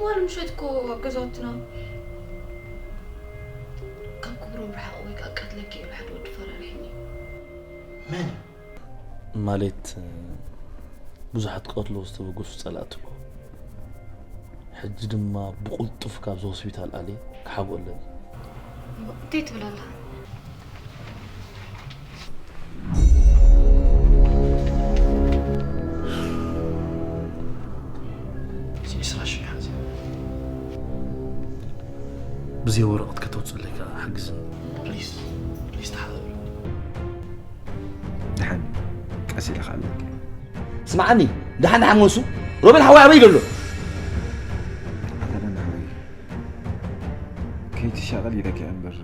ዋላ ምሸት እኮ ኣብ ገዛውትና ካብ ክብሮም ርሓቕ ወይ ከዓ ቀትለኪ ኢሉ ሓደ ወዲ ፈራሪሕኒ። መን? ማለት ብዙሓት ቀትሎ ዝተበገሱ ጸላእቲ እኮ። ሕጂ ድማ ብቕልጡፍ ካብዚ ሆስፒታል ኣልየ ክሓብኦ ኣለኒ። እንታይ ትብል ኣለኻ? እዚ ዕስራ ሽሕ ሓዚ ብዘይ ወረቐት ከተውፅለይ ከዓ ሓግዝኒ ፕሊስ ፕሊስ ተሓበሩ። ደሓን ቀስ ኢለ ከኣለካ። ስምዓኒ፣ ደሓን ደሓን ወንሱ፣ ሮቤል ሓወይ ኣበይ ዘሎ? ኣታ ደን ሓወይ፣ ከይትሻቐል ኢለካ እየ እምበር፣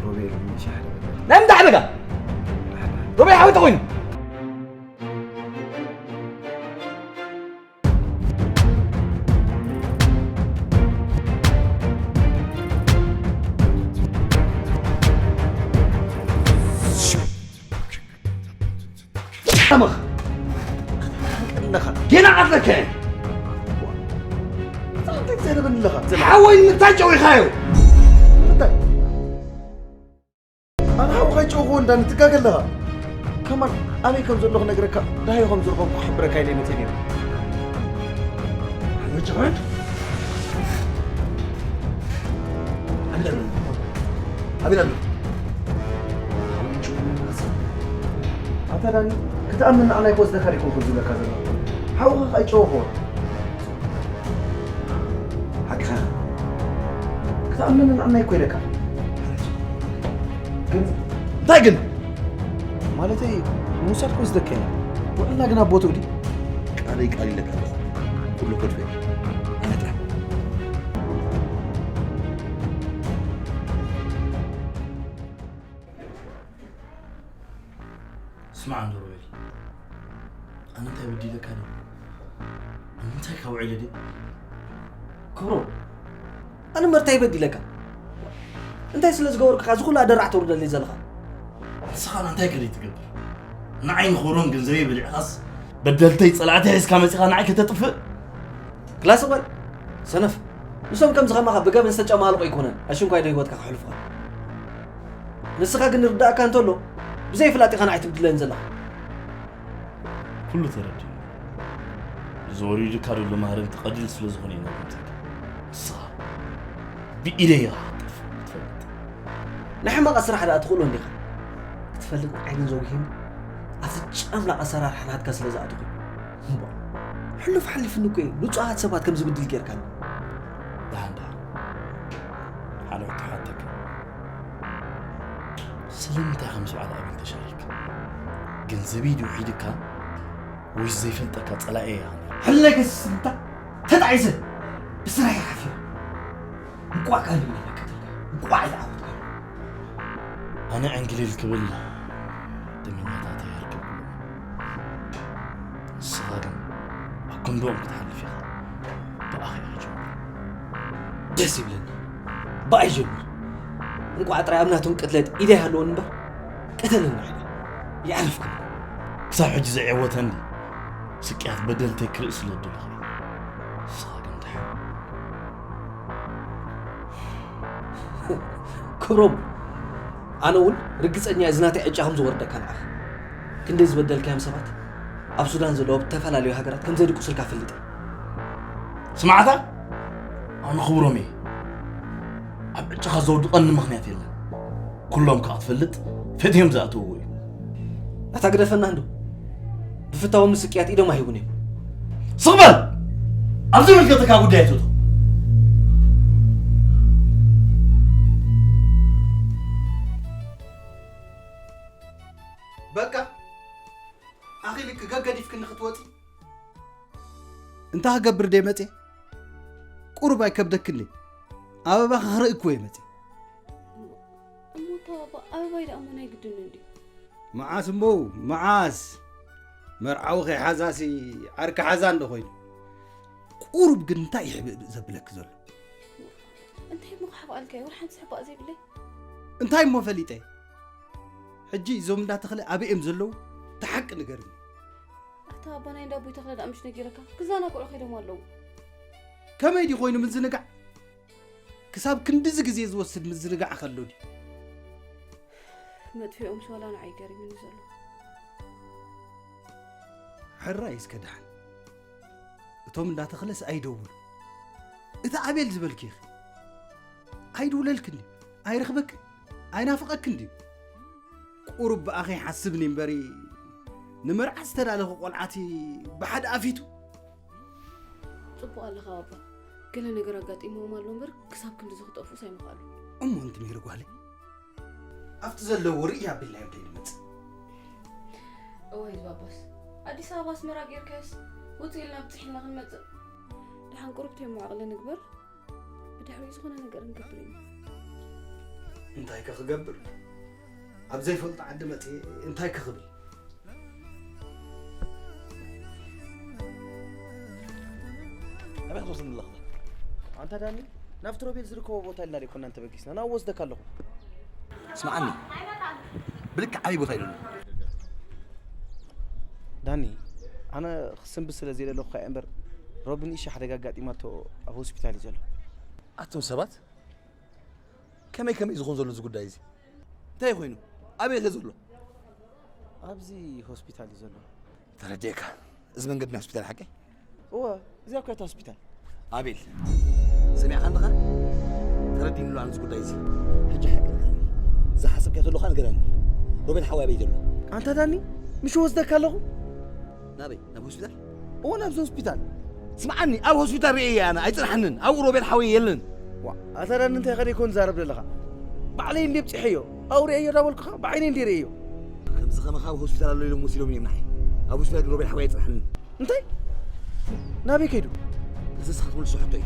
ሮቤል ምንሻ ሓደ በለ። ናይ ምንታይ ሓደጋ? ሮቤል ሓወይ ተኾይኑ? ኣመኽ ኣለኻ ጌና ዓፍለከ እንታይ ትዘረበኒ ኣለኻ? ሓወይ ንምንታይ ጨዊኻዮ? ንምንታይ? ኣነ ሓውኻ ይጨውኽዎ እንዳ ንትጋገ ኣለኻ። ከማን ኣበይ ከም ዘለኹ ነግረካ ዳሃዩ ከም ዝረኸብኩ ክሕብረካ ኢለ መፅእ ነይሩ። ሓወይ ጭውዕን ኣለና። ኣበይ ኣሎ? ኣታ ዳኒ ክትኣምን ንዓናይ ክወስደካ ዲኮንኩ ዝብለካ ዘሎ ሓውኻ ከኣ ይጨወኽዎ ሓቅኻ ክትኣምን ንዓናይ እኮ ኢለካ ግን እንታይ ግን ማለተይ ምውሳድ ክወስደካ ኢና ውዕልና ግን ኣብ ቦትኡ ድዩ ቃለይ ቃል ኢለካ ኣለኹ ኩሉ ከድፈ ኣነ ጥራሕ ስማዕ እንዶ ሮቤል ኣነ እንታይ በዲለካ ድየ ንምንታይ ካብ ውዒለ ድየ ክብሮ ኣነ መርታይ በዲለካ እንታይ ስለ ዝገበርኩ እዚ ኩሉ ኣደራሕ ተውርደለይ ዘለኻ ንስኻ እንታይ ከደይ ትገብር ንዓይ ንኽብሮን ገንዘበይ በሊዕኻስ በደልተይ ጸላእተይ ሒዝካ መጺኻ ንዓይ ከተጥፍእ ክላስ እወል ሰነፍ ንሶም ከምዚ ከማኻ ብገበን ዝተጨማልቑ ኣይኮነን ኣሽንኳይ ዶ ህይወትካ ከሕልፉኻ ንስኻ ግን ርዳእካ እንተሎ ብዘይ ፍላጥ ኢኻ ንዓይ ትብድለኒ ዘለኻ ኩሉ ተረዲኡ እዚ ወሪዱካ ዘሎ ማህረምቲ ቀሊል ስለ ዝኾነ ኢና ንብተካ ንስኻ ብኢደይ ኢኻ ክትጠፍእ ክትፈልጥ ናይ ሕማቕ ስራሕ ደኣ ትኽእሎ እንዲኻ ክትፈልጥ ንዓይ ግን ዘጉሂኒ ኣብቲ ጨምላቕ ኣሰራርሓ ናትካ ስለ ዝኣተኹ ሕሉፍ ሓሊፍኒ እኮ እዩ ንጹሃት ሰባት ከም ዝብድል ጌርካኒ ደሓን ደሓን ሓደ ሕቶ ሓተካ ስለምንታይ ከም ዝበዓል ኣቤል ተሻሪክ ገንዘበይ ድዩ ሒድካ ወይስ ዘይፈልጠካ ጸላኤ እያ ሕለገስ ስምታ ተጣዒሰ ብስራሕ ሓፊረ እንቋዕ ቃል ይመለከተልካ እንቋዕ ይዓወትካ ኣነ ዕንግሊል ክብል ደመኛታት ኣይርከብኩ ንስኻ ግን ኣብ ክንድኦም ክትሓልፍ ኢኻ ብኣኺ ኢኻ ጀምር ደስ ይብለኒ ብኣይ ጀምር እንቋዕ ጥራይ ኣብ ናቶም ቅትለት ኢደ ይሃለወን እምበር ቅተለና ኢለ ይዓረፍኩም ክሳብ ሕጂ ዘዕወተኒ ስቅያት በደልተይ ክርኢ ስለ ድልኹ ንስኻ ግን ድሓ ክብሮም ኣነ እውን ርግፀኛ እየ ዝናተይ ዕጫ ከም ዝወርደካ ንዓኻ ክንደይ ዝበደልካዮም ሰባት ኣብ ሱዳን ዘለዉ ኣብ ዝተፈላለዩ ሃገራት ከም ዘድቅሱልካ ፈልጥ እየ ስማዕታ ኣነ ክብሮም እየ ኣብ ዕጫኻ ዘውድቐኒ ምኽንያት የለን ኩሎም ከዓ ትፈልጥ ፈትዮም ዝኣተውዎ እዩ ኣታ ግደፈና እንዶ ብፍታዎም ንስቅያት ኢዶም ኣይህቡን እዮም ስቕበል ኣብ ዝምልከተካ ጉዳይ ኣይትእቶ በቃ ኣኺልኪ ገገዲፍክኒ ክትወፂ እንታይ ክገብር ደይ መፅየ ቁሩብ ኣይከብደክን ኣበባ ክኽርኢ እኮ እየ መፅየ እሞ እታ ኣበባ ኣበባይ ደኣ እሞ ናይ ግድን እንድዩ መዓስ እሞ መዓስ መርዓዊ ከይሓዛሲ ዓርኪ ሓዛ እንዶ ኮይኑ ቁሩብ ግን እንታይ ይሕብእ ዘብለኪ ዘሎ እንታይ እሞ ክሕብኣልካ እዩ ሓንቲ ዝሕባእ ዘይብለይ እንታይ እሞ ፈሊጠ ሕጂ እዞም እንዳተኽለ ኣበይ እዮም ዘለዉ ተሓቂ ንገርኒ ኣታ ኣባናይ እንዳ ኣቦይ ተኽለ ደኣ ምሽ ነጊረካ ክዛናግዑ ከይዶም ኣለዉ ከመይ ድዩ ኮይኑ ምዝንጋዕ? ክሳብ ክንድዚ ግዜ ዝወስድ ምዝንጋዕ ከሎ ድዩ? መጥፊኦም ሶላ ንዓይ ገሪሙኒ ዘሎ። ሕራይ እስከ ደሓን። እቶም እንዳተኽለስ ኣይደውሉ። እቲ ኣቤል ዝበልኪ ኢኺ። ኣይድውለልክን ድዩ? ኣይረኽበክን? ኣይናፍቐክን ድዩ? ቁሩብ ብኣኺ ይሓስብኒ እምበሪ፣ ንመርዓ ዝተዳለኹ ቆልዓቲ ብሓደ ኣፊቱ። ጽቡቕ ኣለኻ ባባ። ገለ ነገር ኣጋጢምዎም ኣሎ እምበር ክሳብ ክንድዚ ክጠፍኡስ ኣይምኽኣሉን። እሞ እንቲ ሜሪ ጓለይ፣ ኣብቲ ዘለዉ ርእይ ኣቢልናዮም ተይንመጽእ። እዋይ ዝባባስ፣ ኣዲስ ኣበባ ኣስመራ ጌርካዮስ ውጽእ ኢልና ብጽሕ ኢልና ክንመጽእ። ደሓን ቁሩብ ተይሞ ዕቕሊ ንግበር። ብድሕሪኡ ዝኾነ ነገር ንገብር ኢና። እንታይ ከ ክገብር? ኣብ ዘይፈልጦ ዓዲ መጽእ እንታይ ከ ክብል? ኣበይ ክትወስድኒ ኣለኻ? ኣንታ ዳኒ፣ ናብቲ ሮቤል ዝርከቦ ቦታ ኢልና ዶ ኣይኮናን ተበጊስና? ናብኡ ወስደካ ኣለኹ። ስምዓኒ፣ ብልክዕ ኣበይ ቦታ ኢሉ ኣሎ? ዳኒ፣ ኣነ ክስንብድ ስለ ዘይደለኹ እየ እምበር፣ ሮቢ ንእሽተይ ሓደጋ ኣጋጢማቶ ኣብ ሆስፒታል እዩ ዘሎ። ኣቱም ሰባት፣ ከመይ ከመይ ዝኹን ዘሎ እዚ ጉዳይ እዚ? እንታይ ኮይኑ? ኣበይ ከ ዘሎ? ኣብዚ ሆስፒታል እዩ ዘሎ። ተረዲኤካ። እዚ መንገዲ ናይ ሆስፒታል ሓቀይ? እወ፣ እዚኣ እኮ እታ ሆስፒታል። ኣቤል፣ ሰሚዕካ ኣለኻ? ተረዲእኒ ኣሎ ኣነ እዚ ጉዳይ እዚ። ሕጂ ሓቂ ንገረኒ። ዝሓሰብካዮ ተሎኻ ንገረኒ። ሮቤል ሓወይ ኣበይ ዘሎ? ኣንታ ዳኒ፣ ምሽ ወስደካ ኣለኹ። ናበይ? ናብ ሆስፒታል? እወ፣ ናብዚ ሆስፒታል። ስምዓኒ፣ ኣብ ሆስፒታል ርእየ ኣነ ኣይጽንሓንን። ኣብኡ ሮቤል ሓወይ የለን። ዋ፣ ኣታ ዳኒ እንታይ ኢኻ ደይኮን ትዛረብ ዘለኻ? ባዕለይ እንዴ ብጽሐዮ። ኣብኡ ርእየዮ እንዳበልኩኻ፣ ብዓይነይ እንዴ ርእየዮ። ከምዚ ከማኻ ኣብ ሆስፒታል ኣሎ ኢሎም ወሲዶም እዮም ንዓይ። ኣብ ሆስፒታል ግን ሮቤል ሓወይ ኣይጽንሓንን። እንታይ? ናበይ ከይዱ? እዚ ንስኻ ትምልሶ ሕቶ እዩ።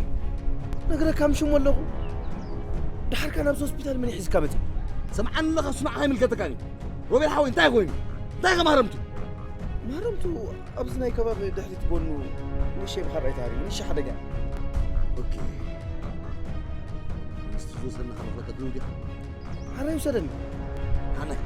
ነግረካ ምሽሞ ኣለኹ። ደሓርካ ናብዚ ሆስፒታል መን ሒዝካ መጺኡ? ሰምዓኒ ኣለኻ፣ ስማዕኻ ኣይምልከተካን እዩ። ሮቤል ሓወይ እንታይ ኮይኑ? እንታይ ከ ማህረምቱ? ማህረምቱ ኣብዚ ናይ ከባቢ ድሕሪት ጎኑ ንእሽተይ ብኻልኣይ ተሃሪሙ፣ ንእሽተይ ሓደጋ። ኦኬ። ምስቲ ዝወሰድና ካብ መኽለከት ንውዲኻ? ሓራይ ውሰደኒ። ሓናይ።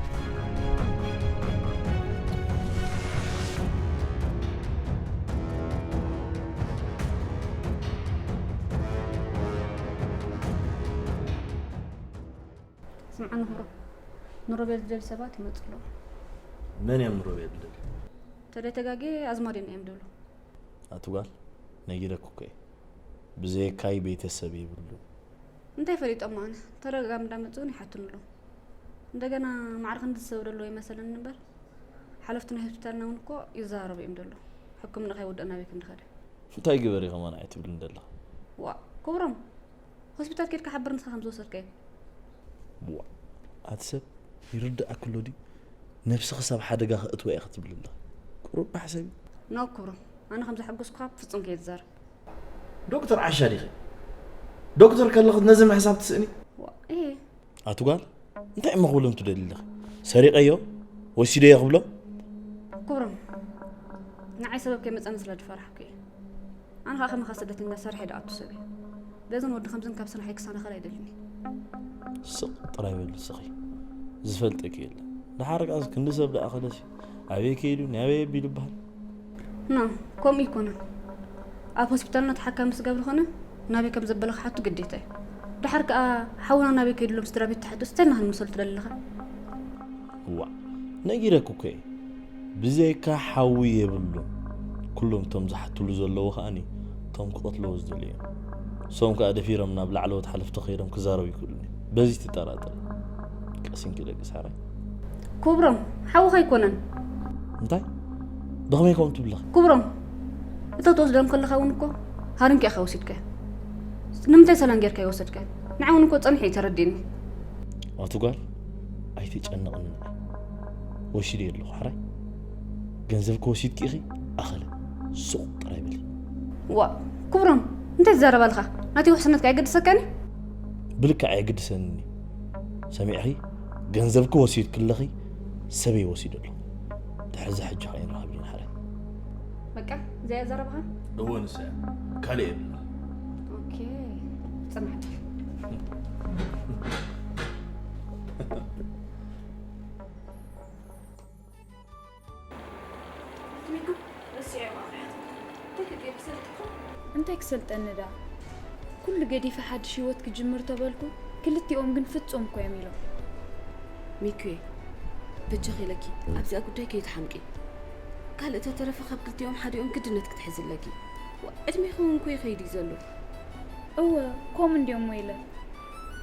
ስምዓኒ ኩብሮ፣ ንሮቤል ዝደልዩ ሰባት ይመጹ ኣለዉ። መን እዮም ንሮቤል ዝደልዩ? ተደይ ተጋጌ ኣዝማዴና እዮም ዝደልዩ። ኣቲ ጓል፣ ነጊረኪ እኮ እየ። ብዘየካይ ቤተሰብ የብሉን። እንታይ ፈሊጦም ኣነ? ተደጋጋሚ እንዳመጹ እውን ይሓቱኒ ኣለዉ። እንደገና ማዕረ ክንዲ ሰብ ዘለዎ ይመሰለኒ እምበር፣ ሓለፍቲ ናይ ሆስፒታልና እውን እኮ ይዘራረቡ እዮም ዘለዉ። ሕክምና ከይወድእ ናበይ ከም ዝኸደ። እንታይ ግበሪ ከማን ኣይትብልን ዘለኺ? ዋእ፣ ክብሮም፣ ሆስፒታል ኬድካ ሓብር ንስኻ ከም ዝወሰድካዮ። ዋእ፣ ኣቲ ሰብ ይርድኣኪ ኣሎ ድዩ? ነብስኺ ክሳብ ሓደጋ ከእትዋ እየ ክትብሊ ኣለኺ። ቁሩብ ባሕ ሰቢ። ኖ ክብሮም፣ ኣነ ከም ዘሐጎስኩኻ ብፍጹም ከይትዛረብ። ዶክተር ዓሻ ዲኺ? ዶክተር ከለኺ ነዚ ምሕሳብ ትስእኒ? ዋእ፣ እየ። ኣቲ ጓል፣ እንታይ እሞ ክብሎም ትደሊ ኣለኺ? ሰሪቐዮ? ወሲደዮ ክብሎም? ክብሮም፣ ንዓይ ሰበብ ከይመጸኒ ስለ ዝፈራሕኩ እየ። ኣነ ኸኣ ከማኻ ስደተኛ ሰሪሐ ድኣቱ ሰብ እየ። በዝን ወዲ ከምዝን ካብ ስራሐይ ክሰናኸል ኣይደልን እየ። ስቕ ጥራይ በሊ ስኺ። ዝፈልጠኪ የለን። ደሓር ከኣስ ክንዲ ሰብ ደኣ ከለሲ ኣበይ ከይዱ ናይ ኣበይ ኣቢሉ ይበሃል? ኖ፣ ከምኡ ኣይኮነን። ኣብ ሆስፒታልና ተሓካሚ ስጋብ ዝኾነ ናበይ ከም ዘበለ ክሓቱ ግዴታ እዩ። ደሓር ከኣ ሓውና ናበይ ከይዱ ኢሎም ስድራ ቤት ትሓቱ እንታይ ኢልና ክንምሰሉ ትደሊ ኣለኻ? እዋእ፣ ነጊረኪ እኮ እየ። ብዘይካ ሓዊ የብሉን። ኩሎም እቶም ዝሓትሉ ዘለዉ ከኣኒ እቶም ክቐትልዎ ዝደልዩ እዮም። ንሶም ከኣ ደፊሮም ናብ ላዕለዎት ሓለፍቲ ከይዶም ክዛረቡ ይክእሉን እዮም። በዚ ትጠራጠሪ። ቀሲንኪ ደቂ ሳራይ። ክብሮም፣ ሓውኻ ኣይኮነን። እንታይ? ብኸመይ ከምኡ ትብሊ ኣለኺ? ክብሮም፣ እታ ትወስዶም ከለኻ እውን እኮ ሃሪምካ ኢኻ ወሲድካዮ። ንምንታይ ሰላም ጌርካ ይወሰድካዮ? ንዓይ እውን እኮ ጸኒሑ እዩ ተረዲእኒ። ኣቲ ጓል፣ ኣይትጨነቕኒ ንዓይ። ወሲደዮ ኣለኹ፣ ሕራይ? ገንዘብኪ ወሲድኪ ኢኺ፣ ኣኸለ። ሱቕ ጥራይ በሊ። ዋእ፣ ክብሮም፣ እንታይ ትዛረብ ኣለኻ? ናተይ ውሕስነት ከ ኣየገድሰካን እዩ? ብልክዕ ኣየግድሰንን እዩ። ሰሚዕኺ? ገንዘብኪ ወሲድኪ ኣለኺ፣ ሰበይ ወሲዱ ኣሎ። ድሕሪ እዚ ሕጂ ኸኣ ኣይንራኸብን ኢና፣ ሕራይ። በቃ፣ እዚኣ እያ ዘረባኻ? እወ፣ ንሳ እያ። ካልእ የብልና። ኦኬ፣ ጽናሕ። እንታይ ክሰልጠኒ ዳ? ኩሉ ገዲፈ ሓድሽ ህይወት ክጅምር ተበልኩ፣ ክልቲኦም ግን ፍጹም እኮ እዮም ኢሎም። ሚኩየ፣ በጃኺ ኢለኪ ኣብዚኣ ጉዳይ ከይትሓምቂ። ካልእ ተተረፈ ካብ ክልቲኦም ሓዲኦም ግድነት ክትሕዚ ኣለኪ። ዋ፣ ዕድሜኺ እውን እኮ ይኸይድ እዩ ዘሎ። እወ፣ ከምኡ እንድዮም ወይለ።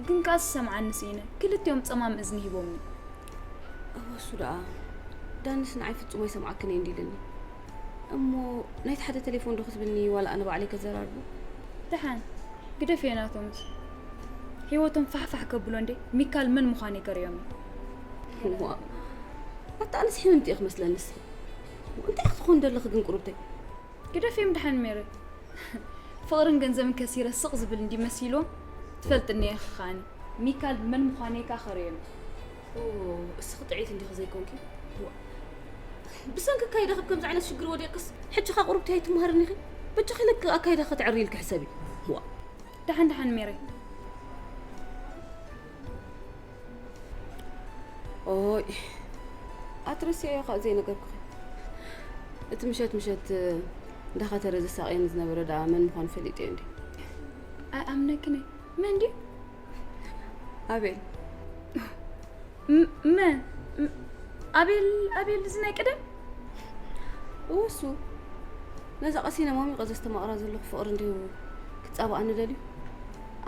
ግን ከኣ ዝሰምዓኒ ስኢነ፣ ክልቲኦም ጸማም እዝኒ ሂቦምኒ። እወ፣ እሱ ደኣ ዳንስ ንዓይ ፍጹም ኣይሰምዓክን እየ እንዲልኒ። እሞ ናይቲ ሓደ ቴሌፎን ዶ ክትብልኒ ዋላ ኣነ ባዕለይ ከዘራርቦ? ደሓን፣ ግደፍዮ ናቶምስ። ህይወቶም ፋሕፋሕ ከብሎ እንዴ፣ ሚካል መን ምዃነይ ከርእዮም እዩ። ዋ፣ ኣታ ኣነስ ሕምምቲ እየ ክመስለኒ ንስኺ። እንታይ ክትኾን ደለኺ ግን ቁሩብተይ? ግደፍዮም ደሓን ሜሪ። ፍቕርን ገንዘብን ከሲረ ስቕ ዝብል እንዲ መሲልዎም ትፈልጥኒ ኢኺ ከኣኒ። ሚካል መን ምዃነይ ከኣ ከርእዮም። ኦ፣ እስኺ ጥዕይቲ እንዲኺ ዘይኮንኪ? ዋ። ብሰንኪ ኣካይዳኺ ብከምዚ ዓይነት ሽግር ወዲቕክስ፣ ሕጂ ኸኣ ቁሩብቲ ኣይትመሃርን ኢኺ? በጃኺ ኢለኪ ኣካይዳኺ ክትዕሪ ኢልኪ ሕሰቢ። ዋ። ደሓን ደሓን ሜሪ። ኦይ፣ ኣትረስዕዮ ኸኣ ዘይነገርኩኺ። እቲ ምሸት ምሸት እንዳኸተረ ዘሳቕየኒ ዝነበረ ደኣ መን ምዃኑ ፈሊጠዮ እንድየ። ኣይኣምነክን እየ። መን ድዩ? ኣቤል። ም-፣ መን? ም-፣ ኣቤል፣ ኣቤል እዚ ናይ ቀደም? እወ፣ እሱ። ነዛ ቀሲነ ማሚቐ ዘስተማቕራ ዘለኹ ፍቕሪ እንድዩ ክጻባኣኒ ደልዩ።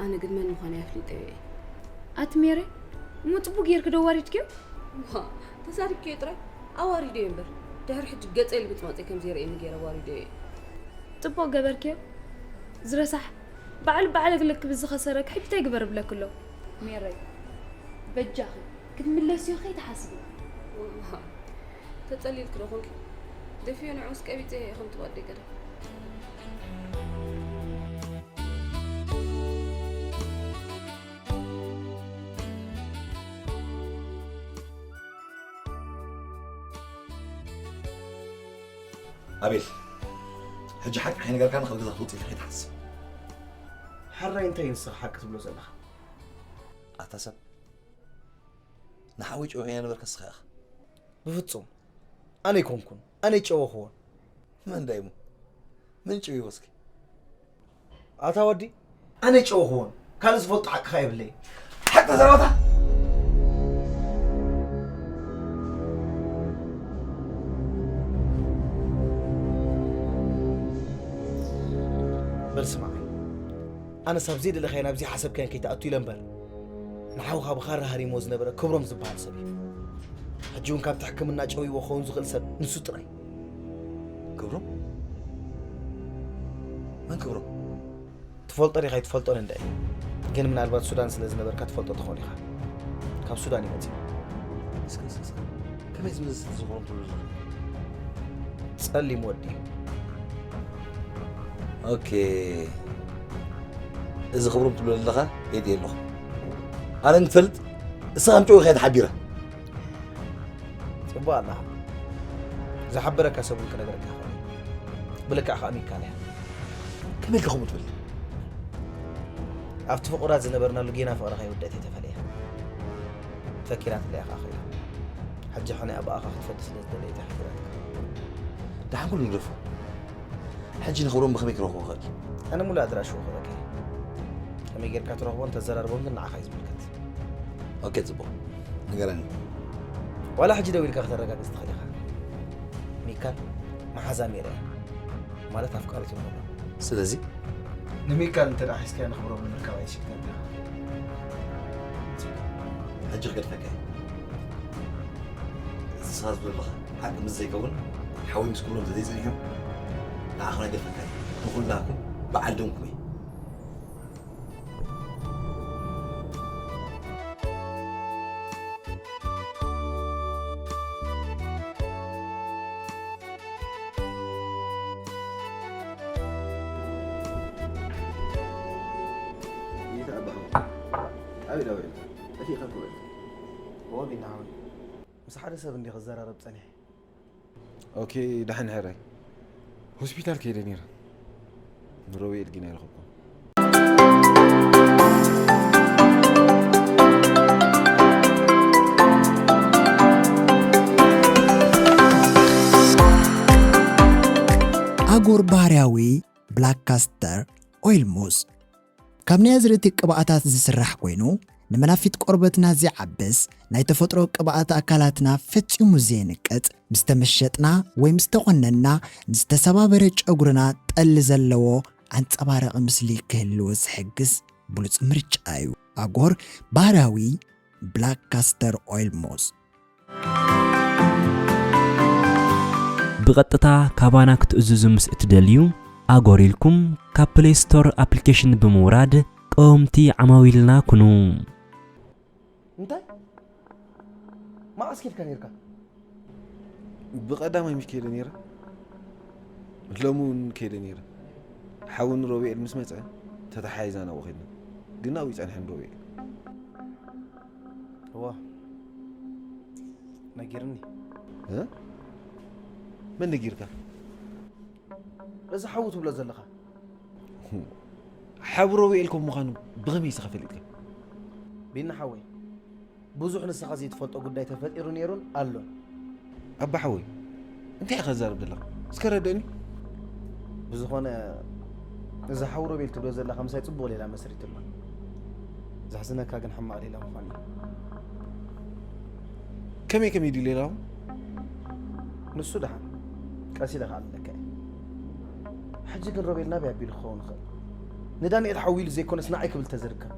ኣነ ግን መን ምዃነይ ኣፍሊጠዮ እየ። ኣቲ ሜሪ፣ እሞ ጽቡቕ ጌርኪ ዶ ኣዋሪድክዮ? ዋ፣ ተሳዲብክዮ ጥራይ ኣዋሪደዮ እምበር፣ ድሕሪ ሕጂ ገጸይ ልምጽማጸይ ከም ዘይርእየኒ ገይረ ኣዋሪደዮ እየ። ጽቡቕ ገበርክዮ። ዝረሳሕ ባዕሉ ባዕለ ግልክ ብዝኸሰረ ክሕጅ እንታይ ግበር እብለኪ ኣሎ? ሜረይ፣ በጃኺ ክትምለስዮ ከይትሓስቢ። ዋ፣ ተጸሊልኪ ዶ ኾንኪ? ደፍዮ ንዑስ ቀቢጸ እየ ከም ትባል ደይ ቀደም። ኣቤል፣ ሕጂ ሓቂ ከይነገርካኒ ካብ ገዛ ክትወጽእ ኢልካ ከይትሓስብ። ሕራይ እንታይ እዩ ንስኻ ሓቂ ትብሎ ዘለኻ? ኣታ ሰብ፣ ንሓወይ ጨዊቕዮ ነበርካ ንስኻ ኢኻ። ብፍጹም ኣነ ኣይኮንኩን፣ ኣነ ኣይጨወኽዎን። መን ዳይሞ? መን ጨዊዎ እስኪ? ኣታ ወዲ፣ ኣነ ጨወኽዎን፣ ካልእ ዝፈልጦ ሓቅኻ የብለይ። ሓቂ ተዛረባታ። በል ስማዕ፣ ኣነስ ኣብ ዘይደለኻዮ ናብ ዘይሓሰብካዮን ከይትኣቱ ኢለ እምበር፣ ንሓውኻ ብኻራ ሃሪሞ ዝነበረ ክብሮም ዝበሃል ሰብ እዩ። ሕጂ እውን ካብቲ ሕክምና ጨዊዎ ክኸውን ዝኽእል ሰብ ንሱ ጥራይ። ክብሮም? መን ክብሮም? ትፈልጦ ዲኻ ኣይትፈልጦን እንድዒ። ግን ምናልባት ሱዳን ስለ ዝነበርካ ትፈልጦ ትኸውን ኢኻ። ካብ ሱዳን እዩ መጺኡ። እስከ፣ እስከ፣ እስከ። ከመይ ዝመስል እዚ ክብሮም ትብሎ ዘለኻ? ጸሊም ወዲ እዩ። ኦኬ። እዚ ክብሮም ትብሎ ዘለኻ የድየ ኣለኹ። ኣነ ንፈልጥ፣ እስኻ ከም ጨዊኻ ተሓቢረ። ጽቡቕ ኣለኻ። ዝሓበረካ ሰብ እውን ክነግረካ ይኽእል። ብልክዕ ከኣ ሚካል እያ። ከመይ ኢልካ ከምኡ ትብል? ኣብቲ ፍቑራት ዝነበርናሉ ጌና ፍቕርኻ ይውደት እየ ተፈልየ። ፈኪራትለይ እያ ከኣ ኸይዳ። ሕጂ ሕነ ብኣኻ ክትፈዲ ስለ ዝደለየት እያ ሒዝራትካ። ደሓን ኩሉ ንግደፎ። ሕጂ ንኽብሮም ብኸመይ ክረኽቦ እኽእል? ኣነ ሙሉእ ኣድራሽኡ ክህበካ እየ። ከመይ ጌርካ ትረኽቦን ተዘራርቦን ግን ንዓኻ እዩ ዝምልከት። ኦኬ፣ ጽቡቕ። ንገረኒ። ዋላ ሕጂ ደዊልካ ከተረጋግጽ ትኽእል ኢኻ። ሚካል መሓዛ ሜሪ እያ። ማለት ኣፍቃሪቱ ንኽብሎ። ስለዚ? ንሚካል እንተ ደኣ ሒዝካዮ ንኽብሮም ንምርካብ ኣይትሽገርን ኢኻ። ጽቡቕ። ሕጂ ክገድፈካ እየ። እዚ ንስኻ ዝብሎ ዘለኻ ሓቂ ምስ ዘይከውን፣ ሓወይ ምስ ክብሮም እንተ ዘይጸኒሑ፣ ንዓኹም ኣይገድፈካን እየ። ንኹላኩም በዓል ደምኩም እየ። ጌታ ኣባኹም። ኣቤት፣ ኣቤት። ጠፊእካ እኮ በል። እወ፣ ቢና ሓወይ። ምስ ሓደ ሰብ እንዲየ ክዘራረብ ጸኒሐ። ኦኬ፣ ደሓን ሕራይ። ሆስፒታል ከይደ ነይረ። ንሮቤል ግን ኣይረኸብኩን። ኣጎር ባህርያዊ ብላክ ካስተር ኦይል ሙስ። ካብ ናይ ኣዝርእቲ ቅብኣታት ዝስራሕ ኮይኑ፣ ንመናፊት ቆርበትና ዘይዓብስ፣ ናይ ተፈጥሮ ቅብኣት ኣካላትና ፈጺሙ ዘየንቅጽ፣ ምስ ተመሸጥና ወይ ምስ ተቖነንና፣ ንዝተሰባበረ ጨጉርና ጠሊ ዘለዎ ኣንጸባራቒ ምስሊ ክህልዎ ዝሕግዝ ብሉጽ ምርጫ እዩ። ኣጎር ባህርያዊ ብላክ ካስተር ኦይል ሞስ። ብቐጥታ ካባና ክትእዝዙ ምስ እትደልዩ፣ ኣጎር ኢልኩም ካብ ፕሌይ ስቶር ኣፕሊኬሽን ብምውራድ ቀወምቲ ዓማዊልና ኩኑ። እንታይ? መዓስ ኬድካ ነይርካ? ብቐዳማይ ምሽ ከይደ ነይረ። ሎሚ እውን ከይደ ነይረ። ሓውን ሮቤል ምስ መጸ፣ ተተሓሒዛ ናብኡ ከድና። ግን ኣብኡ ይጸንሐን ሮቤል። እዋ፣ ነጊርኒ። እ? መን ነጊርካ? እዚ ሓው ትብሎ ዘለኻ። ሓው ሮቤል ከም ምዃኑ ብኸመይ ኢኻ ፈሊጥካ? ቢና ሓወይ፣ ብዙሕ ንስኻ ዘይትፈልጦ ጉዳይ ተፈጢሩ ነይሩን ኣሎን። ኣባ ሓወይ፣ እንታይ ኢኻ ትዛረብ ዘለኻ? እስከ ረደኒ። ብዝኾነ፣ እዚ ሓው ሮቤል ትብሎ ዘለኻ ምሳይ ጽቡቕ ሌላ መስሪትሎ። ዘሕዝነካ ግን ሕማቕ ሌላ ምዃኑ እዩ። ከመይ ከመይ ድዩ ሌላው? ንሱ ደሓን ቀስ ኢለ ክኣልለካ እየ። ሕጂ ግን ሮቤል ናበይ ኣቢሉ ክኸውን ይኽእል? ንዳንኤል ሓው ኢሉ ዘይኮነስ ንዓይ ክብል ተዝርከብ።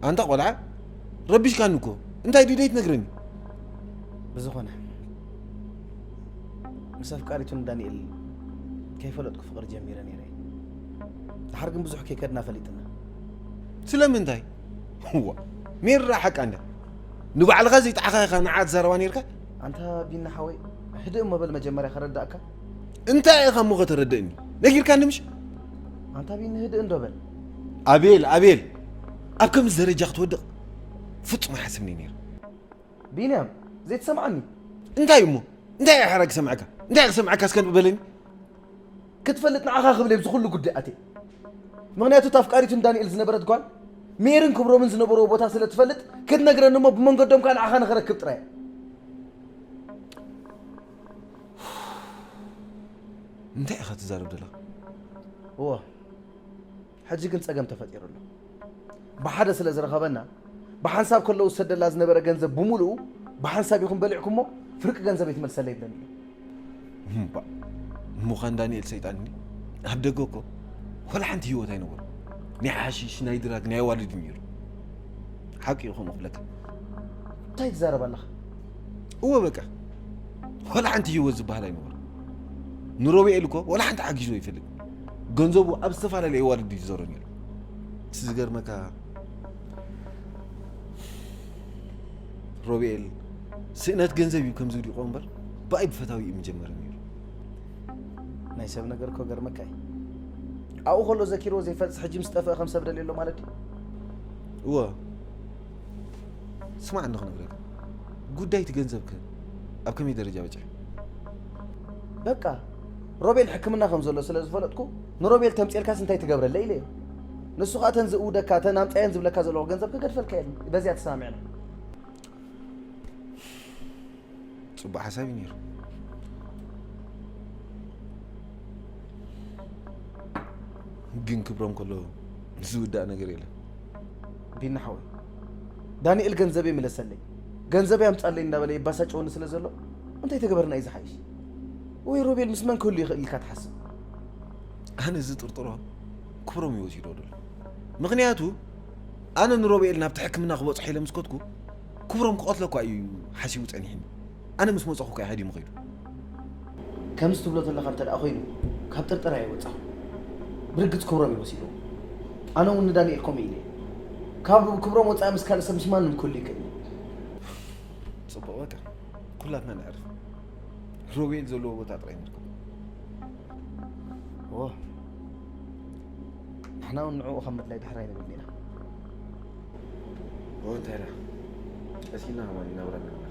ኣንታ ቆልዓ፣ ረቢሽካኒ እኮ። እንታይ ድዩ ደይትነግረኒ? ብዝኾነ፣ ምስ ኣፍቃሪቱ ንዳንኤል ከይፈለጥኩ ፍቕሪ ጀሚረ ነይረ እየ። ድሓር ግን ብዙሕ ከይከድና ፈሊጥና። ስለምንታይ? እዋ፣ ሜራ ሓቃ እንዳ። ንባዕልኻ ዘይጠዓኻ ኢኻ ንዓ ትዛረባ ነይርካ? ኣንታ ቢና ሓወይ፣ ህድእ እሞ በል መጀመርያ ከረዳእካ። እንታይ ኢኻ እሞ ከተረድእኒ? ነጊርካኒ ምሽ? ኣንታ ቢኒ ህድእ እንዶ በል። ኣቤል፣ ኣቤል፣ ኣብ ከምዚ ደረጃ ክትወድቕ ፍጹም ኣይሓስብኒ ነይሩ። ቢንያም፣ ዘይትሰምዓኒ? እንታይ እሞ? እንታይ እየ ሓራ ክሰምዓካ? እንታይ ክሰምዓካ እስከ በለኒ? ክትፈልጥ ንዓኻ ክብል እየ ኣብዚ ኩሉ ጉዳይ ኣትየ። ምኽንያቱ እታ ኣፍቃሪቱ ንዳንኤል ዝነበረት ጓል፣ ሜርን ክብሮምን ዝነበርዎ ቦታ ስለ ትፈልጥ፣ ክትነግረኒ እሞ ብመንገዶም ከኣ ንዓኻ ንኽረክብ ጥራይ እየ። እንታይ ኢኻ ትዛረብ ዘለኻ? እወ፣ ሕጂ ግን ጸገም ተፈጢሩ ኣሎ። ብሓደ ስለ ዝረኸበና፣ ብሓንሳብ ከለዉ ዝሰደላ ዝነበረ ገንዘብ ብምሉኡ ብሓንሳብ ኢኹም በሊዕኩሞ፣ ፍርቂ ገንዘበይ ትመልሰለይ ይብለኒ ኣሎ። እምባ፣ እሞ ኻን ዳንኤል ሰይጣን እንዲ? ኣብ ደገ እኮ ወላ ሓንቲ ህይወት ኣይነበሮ። ናይ ሓሺሽ፣ ናይ ድራግ፣ ናይ ኣዋልድ እዩ ነይሩ። ሓቂ እዩ ከምኡ ክብለካ። እንታይ ትዛረብ ኣለኻ? እወ በቃ፣ ወላ ሓንቲ ህይወት ዝበሃል ኣይነበሮ። ንሮቤኤል እኮ ወላ ሓንቲ ሓጊዝዎ ይፈልጥ። ገንዘቡ ኣብ ዝተፈላለየ ኣዋልድ እዩ ዝዞሮ ነይሩ። እቲ ዝገርመካ፣ ሮቤኤል ስእነት ገንዘብ እዩ ከም ዝውዲቖ እምበር፣ ብኣይ ብፈታዊ እዩ ምጀመረ ነይሩ። ናይ ሰብ ነገር እኮ ገርመካ እዩ። ኣብኡ ከሎ ዘኪርዎ ዘይፈልጥ ሕጂ ምስ ጠፍአ ከም ሰብ ደልዮ ኣሎ ማለት ድዩ? እወ። ስማዕ እንዶ ክነግረካ። ጉዳይ እቲ ገንዘብከ ኣብ ከመይ ደረጃ በጺሑ? በቃ፣ ሮቤል ሕክምና ከም ዘሎ ስለ ዝፈለጥኩ፣ ንሮቤል ተምጽኤልካስ እንታይ ትገብረለይ ኢለዮ። ንሱ ኸኣ እተን ዝእውደካ፣ እተን ኣምጻየን ዝብለካ ዘለኹ ገንዘብ ክገድፈልካ እየ። በዚኣ ተሰማሚዕና። ጽቡቕ ሓሳብ እዩ ነይሩ። ግን ክብሮም ከሎ ዝውዳእ ነገር የለን። ቢና ሓወይ፣ ዳንኤል ገንዘበይ ምለሰለይ፣ ገንዘበይ ኣምጻለይ እንዳበለ የባሳጨወኒ ስለ ዘሎ፣ እንታይ ተገበርና እዩ ዝሓይሽ? ወይ ሮቤል ምስ መን ክህሉ ይኽእል ኢልካ ትሓስብ? ኣነ ዝጥርጥሮ ክብሮም እዩ ወሲድዎ ዘሎ። ምኽንያቱ ኣነ ንሮቤል ናብቲ ሕክምና ክበጽሖ ኢለ ምስ ከድኩ፣ ክብሮም ክቐትሎ እኳ እዩ ሓሲቡ ጸኒሕኒ። ኣነ ምስ መጻኹ እኳ እዩ ሃዲሙ ከይዱ። ከምዚ ትብሎ ዘለኻ እንተ ደኣ ኮይኑ፣ ካብ ጥርጠራ ኣይወጻኹ። ብርግጽ ክብሮም እዩ ወሲድዎ። ኣነ እውን ንዳንኤል ከምኡ ኢለ እየ። ካብ ክብሮም ወጻኢ ምስ ካልእ ሰብ ምስ ማንም ክህሉ ይክእል እዩ። ጽቡቕ፣ በቃ ኩላትና ነዕርፍ። ሮቤል ዘለዎ ቦታ ጥራይ ንርከብ። እወ፣ ንሕና እውን ንዕኡ ካብ ምድላይ ድሕር ኣይንብልን ኢና። እወ፣ እንታይ ደኣ? ቀሲና ከማን ናብራ ንነብር።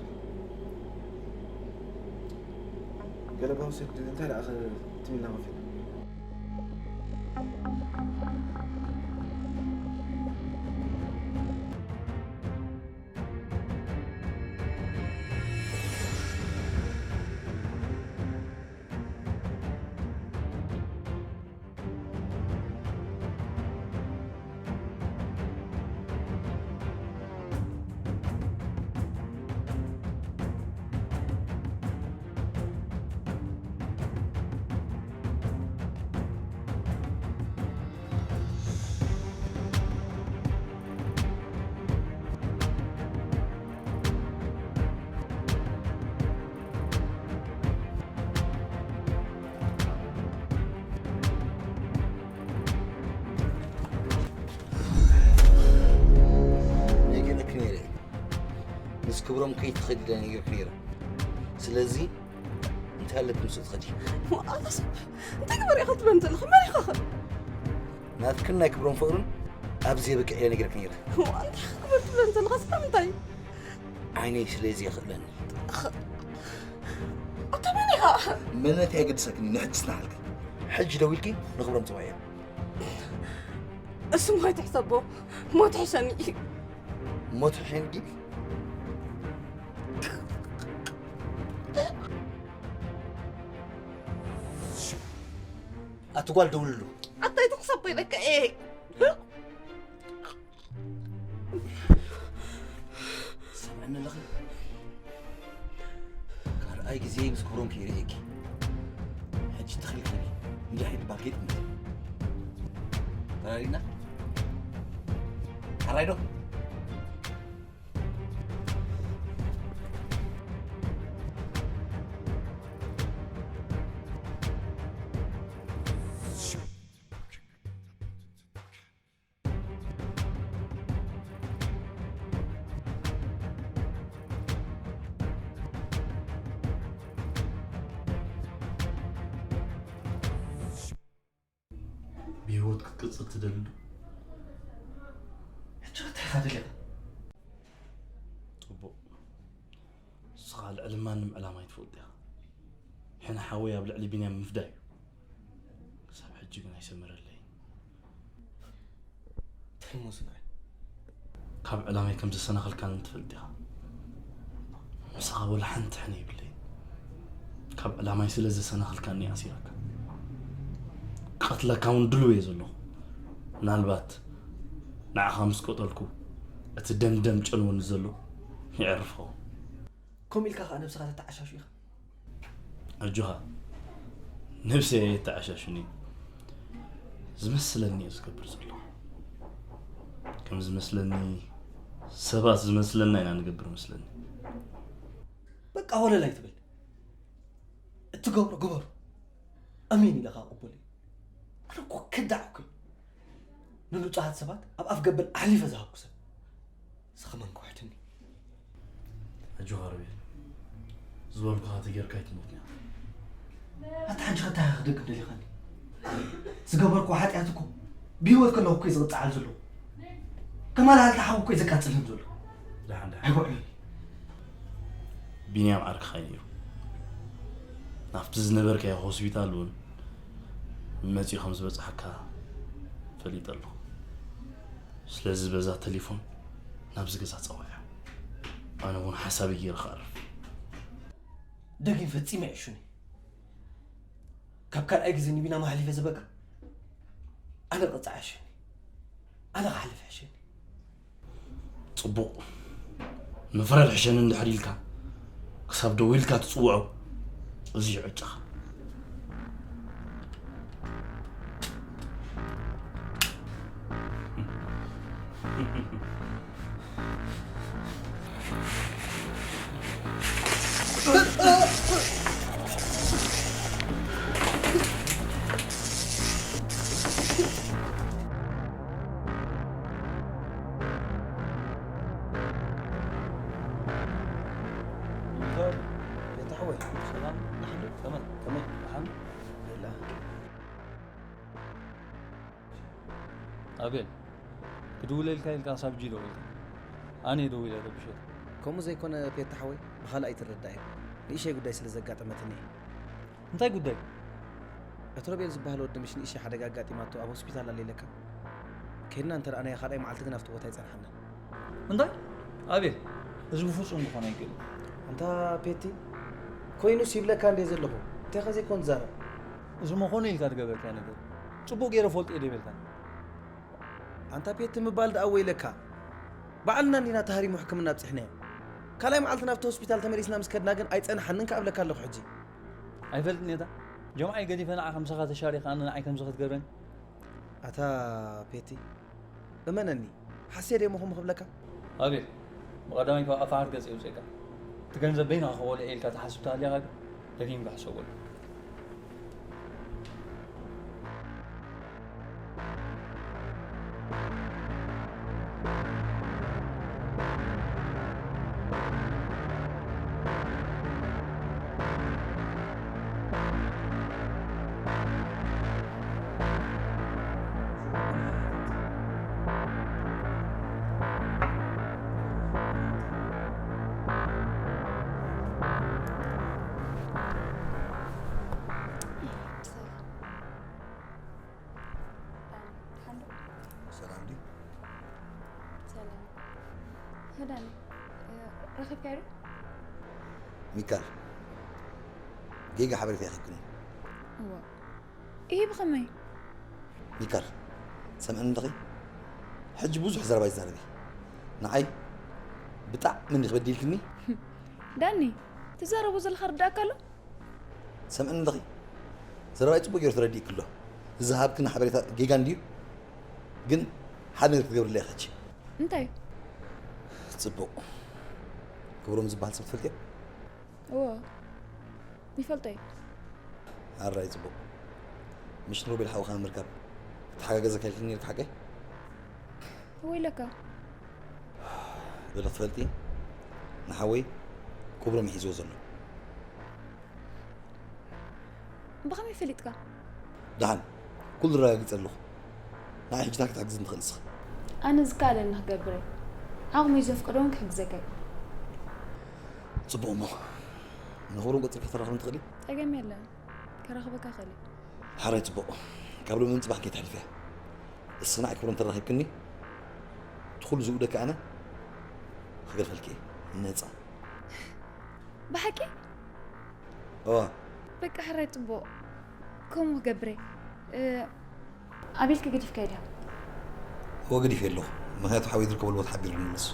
ገለ ጓውሰድ እንታይ ደኣ ትም ኢልና ኮፍ ኢልና? ክብሮም ከይትኸዲ ኢለ ነጊረኪ ነይረ። ስለዚ እንታይ ኣለኪ ምስኡ ትኸዲ? ኣታ ሰብ እንታይ ግበር ኢኻ ትብለን ዘለኻ? መን ኢኻ ኸ? ናትክን ናይ ክብሮም ፍቕርን ኣብ ዘየብቅዕ ኢለ ነጊረኪ ነይረ። እንታይ ግበር ትብለን ዘለኻ? ስለምንታይ? ዓይነይ ስለዚ ይኽእለኒ። ኣታ መን ኢኻ? መንነተይ ኣይገድሰክን እዩ፣ ንሕጂ ጽናሓልኪ። ሕጂ ደዊልኪ ንኽብሮም ጽውዕዮ። እሱ ሞት ይሕሰቦ፣ ሞት ሕሸኒ እዩ። ሞት ሕሸኒ ድዩ? ኣቲ ጓል ደውልሉ። ኣታይ ትሕሰቦ ኢለካ እየ። ሰምዕኒ ኣለኺ? ካልኣይ ግዜ ምስ ክብሮም ከይርእየኪ ሕጂ ትኽልኪ። እንድሕሪ ባር ከይጥምት ተራሪና። ሓራይ ዶ? ብህይወት ክትቅፅል ትደሊ ዶ? ሕጂ እንታይ ኢኻ ደሊኻ? ፅቡቕ። ንስኻ ልዕሊ ማንም ዕላማ ኣይትፈልጥ ኢኻ። ሕነ ሓወይ ኣብ ልዕሊ ቢንያም ምፍዳይ እዩ። ክሳብ ሕጂ ግን ኣይሰመረለይን። እንታይ እሞ ስምዐ? ካብ ዕላማይ ከም ዘሰናኸልካኒ ትፈልጥ ኢኻ። ምሳኻ ወላ ሓንቲ ሕነ ይብለይን። ካብ ዕላማይ ስለ ዘሰናኸልካኒ እየ ኣሲረካ። ክቐትለካ እውን ድሉው እየ ዘለኹ። ምናልባት ንዓኻ ምስ ቀተልኩ እቲ ደምደም ጨንወኒ ዘሎ ይዕርፍ ኸውን። ከምኡ ኢልካ ኸዓ ነብስኻ ተተዓሻሹ ኢኻ። ኣጆኻ፣ ነብሰይ ኣየተዓሻሹን እየ። ዝመስለኒ እየ ዝገብር ዘለኹ። ከም ዝመስለኒ ሰባት ዝመስለና ኢና ንገብር መስለኒ። በቃ ወለል ኣይትበል። እትገብሮ ግበሩ። ኣሜን ኢለ ኸዓ ቅቡል እየ። ኣነ እኮ ከዳዕ እኮ እየ። ንንጹሃት ሰባት ኣብ ኣፍ ገበል ኣሕሊፈ ዝሃብኩ ሰብ። ንስኻ መን ክውሕደኒ? ኣጆኻ ሮቤል፣ ዝበልኩኻ ተጌርካ ኣይትሞትን ኢኻ። ኣታ ሕጂ ከ እንታይ ኢኻ ክደግም ደሊኻኒ? ዝገበርኩዎ ሓጢኣት እኮ ብህይወት ከለኹ እኮ እየ ዝቕጽዓሉ ዘለኹ። ከማልኣልታ ሓዊ እኮ እየ ዘቃጽልህም ዘለኹ። ደሓን ደሓን። ኣይውዕሉን። ቢንያም ዓርክኻ እዩ ነይሩ። ናብቲ ዝነበርካዮ ሆስፒታል እውን መፂኡ ከም ዝበፅሓካ ፈሊጠ ኣለኹ። ስለዚ በዛ ቴሌፎን ናብዚ ገዛ ፀውዐዮ። ኣነ እውን ሓሳበይ ገይረ ክኣርፍ። ደጊም ፈጺመ ይዕሹኒ። ካብ ካልኣይ ግዜ ንቢና ማሕሊፈ ዝበካ ኣነ ቅጻዕ ይዕሽኒ። ኣነ ክሓልፍ ይዕሽኒ። ፅቡቕ። ምፍራድ ሕሸኒ እንድሕር ኢልካ ክሳብ ደዊልካ ትፅውዖ እዚ ይዕጨኻ። ቤታ ሓወይ፣ ሰላም? ንሓዱ? ከመይ? ከመይ? ደሓን? ኣልሓምዱሊላህ። ኣቤል፣ ክድውለልካ ኢልካ ክሳብ ሕጂ ደዊልካ። ኣነ እየ ደዊለ ረቢሸካ። ከምኡ ዘይኮነ ፔታ ሓወይ፣ ብኻልእ ኣይትረዳእዮ። ንእሽተይ ጉዳይ ስለ ዘጋጠመትኒ እየ። እንታይ ጉዳይ? እቲ ሮቤል ዝበሃል ወዲ ምሽ ንእሽተይ ሓደጋ ኣጋጢማቶ ኣብ ሆስፒታል ኣሎ ኢለካ? ከይድና እንተ ረኣናዮ ካልኣይ መዓልቲ ግን ኣብቲ ቦታ ኣይጸንሓናን። እንታይ? ኣቤል፣ እዚ ብፍጹም ክኾን ኣይክእልን። ኣንታ ፔቲ፣ ኮይኑስ ይብለካ እንድየ ዘለኹ። እንታይ ከ ዘይኮን ትዛረብ? እዚ ምኾነ ኢልካ ዝገበርካዮ ነገር ጽቡቕ ገይረ ፈልጦ እየ ዶ ኣይበልካን? ኣንታ ፔቲ ምባል ደኣ ወይለካ። ባዕልና እንዲና ተሃሪሙ ሕክምና ኣብጺሕናዮ። ካልኣይ መዓልቲ ናብቲ ሆስፒታል ተመሊስና ምስ ከድና ግን ኣይጸንሓንን ከኣ እብለካ ኣለኹ ሕጂ። ኣይፈልጥን እየ እታ ጀምዓይ ገዲፈ ንዓ ከምሳኻ ተሻሪኻ ኣነ ንዓይ ከምዚ ክትገብረኒ። ኣታ ፔቲ፣ እመነኒ፣ ሓስየ ደይ ምኹም ክብለካ? ኣቤል፣ ብቐዳማይ ካብ ኣፋ ሓርገጽ የውጽኤካ። እቲ ገንዘብ በይንኻ ክበልዖ ኢልካ ትሓስብ ተሃሊኻ ግን ደጊምካ ሕሰበሉ። ሰላም ድዩ? ሰላም። ዳኒ፣ ረኺብካዮ ዶ? ሚካል፣ ጌጋ ሓበሬታ ይኸክኒ። እዋ። ይሄ ብኸመይ? ሚካል፣ ሰምዕኒ ኣለኺ? ሕጂ ብዙሕ ዘረባ ይዛረቢ። ንዓይ ብጣዕሚ እንዲኺ በዲልክኒ። ዳኒ፣ ትዛረቦ ዘለኻ ርዳእካ ኣሎ? ሰምዕኒ ኣለኺ? ዘረባይ ጽቡቕ ገይሩ ተረዲእኪ ኣሎ። ዝሃብክኒ ሓበሬታ ጌጋ እንድዩ። ግን ሓደ ነገር ክትገብርለይ ኢኺ ሕጂ። እንታይ? ጽቡቕ። ክብሮም ዝበሃል ሰብ ትፈልጥዮ? እዎ፣ ይፈልጦ እየ። ኣራይ ጽቡቕ። ምሽ ንሮቤል ሓውኻ ንምርካብ ክትሓጋገዘካ ኢልክኒ ነይርካ ሓቀይ? ወይለካ። በለ ክትፈልጢ ንሓወይ ክብሮም እዩ ሒዝዎ ዘሎ። ብኸመይ ፈሊጥካ? ደሓን፣ ኩሉ ረጋጊጸ ኣለኹ። ንዓይ ሕጂ እንታይ ክትሕግዝኒ ትኽእል ንስኺ? ኣነ ዝከኣለኒ ክገብር እየ። ዓቕመይ ዘፍቅዶ እውን ክሕግዘካ እየ። ጽቡቕ እሞ፣ ንኽብሮም ቀጺልኪ ከተራኽብኒ ትኽእሊ? ጸገም የለን። ከራኽበካ እኽእል እየ። ሓራይ ጽቡቕ። ካብ ሎሚ ንጽባሕ ከይተሕልፍያ። እስኺ ንዓይ ክብሮም ተራኺብክኒ፣ እቲ ኩሉ ዝውደካ ኣነ ክገድፈልኪ እየ። ነጻ። ብሓቂ? እዋ። በቃ ሕራይ ጽቡቕ። ከምኡ ክገብር እየ። እ፣ ኣቤልከ ገዲፍካዮ ድያ? እወ ገዲፈዮ ኣለኹ። ምኽንያቱ ሓወይ ዝርከበሉ ቦታ ሓቢሩ ንመለስ።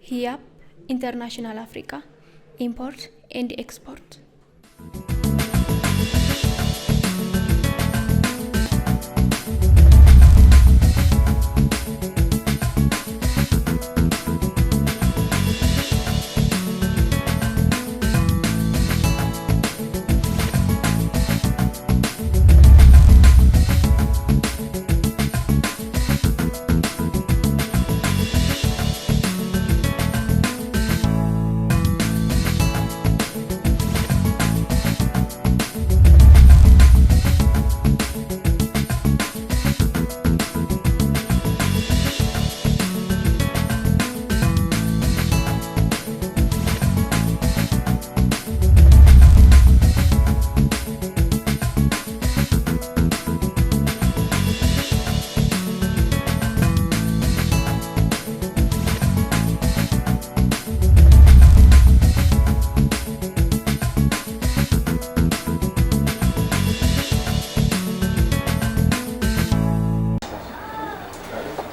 ህያብ ኢንተርናሽናል ኣፍሪቃ ኢምፖርት ኤንድ ኤክስፖርት።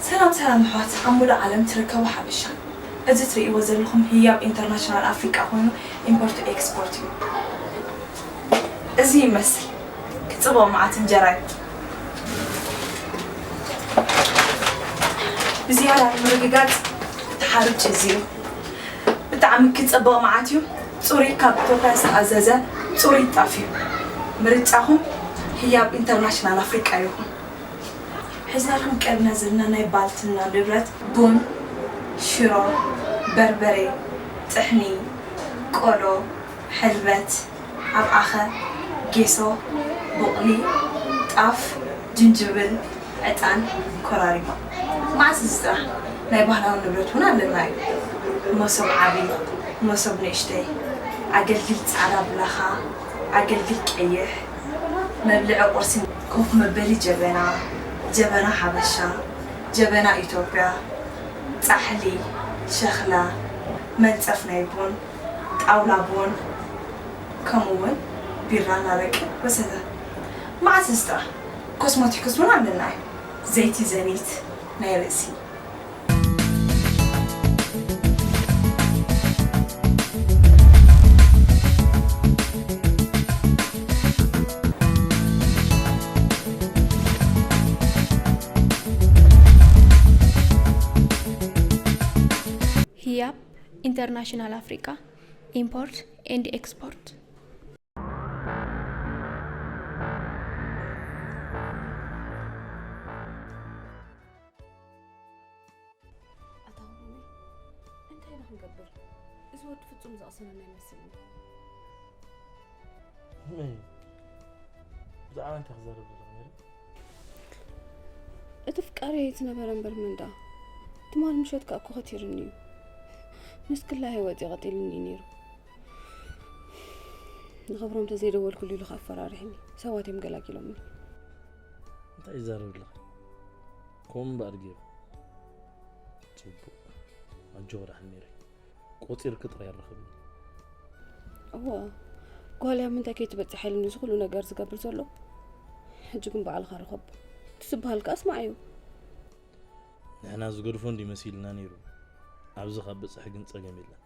ሰላም ሰላም ኣሕዋት ኣብ ሙሉእ ዓለም ትርከቡ ሓበሻ፣ እዚ ትርእይዎ ዘለኹም ህያብ ኢንተርናሽናል ኣፍሪቃ ኮይኑ ኢምፖርት ኤክስፖርት እዩ። እዚ ይመስል ክጽብቕ መዓት እንጀራ እዩ። ብዝያዳ ንምርግጋጽ እቲ ሓርጭ እዚ እዩ። ብጣዕሚ ክጽብቕ መዓት እዩ። ጽሩይ ካብ ኢትዮጵያ ዝተኣዘዘ ጽሩይ ጣፍ እዩ። ምርጫኹም ህያብ ኢንተርናሽናል ኣፍሪቃ ይኹን። ሒዝናልኩም ቀሪብና ዘለና ናይ ባልትና ንብረት ቡን፣ ሽሮ፣ በርበረ፣ ጥሕኒ፣ ቆሎ፣ ሕልበት፣ ኣብዓኸ፣ ጌሶ፣ ቡቕሊ፣ ጣፍ፣ ጅንጅብል፣ ዕጣን፣ ኮራሪማ። መዓስ እዚ ጥራሕ ናይ ባህላዊ ንብረት እውን ኣለና እዩ። መሶብ ዓቢ፣ መሶብ ንእሽተይ፣ ኣገልግል ጻዕዳ ብላኻ፣ ኣገልግል ቀይሕ፣ መብልዒ ቁርሲ፣ ኮፍ መበሊ ጀበና፣ ጀበና ሓበሻ፣ ጀበና ኢትዮጵያ፣ ጻሕሊ፣ ሸኽላ፣ መንጸፍ ናይ ቡን፣ ጣውላ ቡን፣ ከምኡ እውን ቢራን ኣረቅን ወዘተ። መዓስ እዚ ጥራሕ ኮስሞቲክስ እውን ኣለና እዩ። ዘይቲ ዘኒት ናይ ርእሲ። ህያብ ኢንተርናሽናል ኣፍሪቃ ኢምፖርት ኤንድ ኤክስፖርት። ኣታ ሆሜ፣ እንታይ ኢና ክንገብር? እዚ ወዲ ፍጹም ዝቕሰነና ኣይመስልን። መይ ብዛዕባ እንታይ ክዛረብ ዘለኹ ነይረ? እቲ ፍቃረይ ዝነበረ እምበር መን ደኣ? ትማል ምሸት ከኣ እኮ ከቲርኒ እዩ። ምስ ክላ ህይወት እዩ ቀጢልኒ ነይሩ። ንኽብሮም ተዘይደወልኩሉ ኢሉ ከኣ ኣፈራሪሕኒ። ሰባት እዮም ገላጊሎምኒ። እንታይ ይዛረብ ኣለኻ? ከምኡ እምበኣር ገይሩ። ጽቡቕ። ኣጆኺ ደሓን ሜሪ። ቆጺርኪ ጥራይ ኣራኽብኒ። እወ፣ ጓል እያ ምንታይ ከይትበጽሕ ኢሉኒ እዚ ኩሉ ነገር ዝገብር ዘሎ? ሕጂ ግን ባዕልኻ ርኸቦ። እቲ ዝበሃል ከኣ ስማዕ እዩ። ንሕና ዝገድፎ እንዲ መሲልና ነይሩ። ኣብዚ ካብ በጽሐ ግን ጸገም የለን።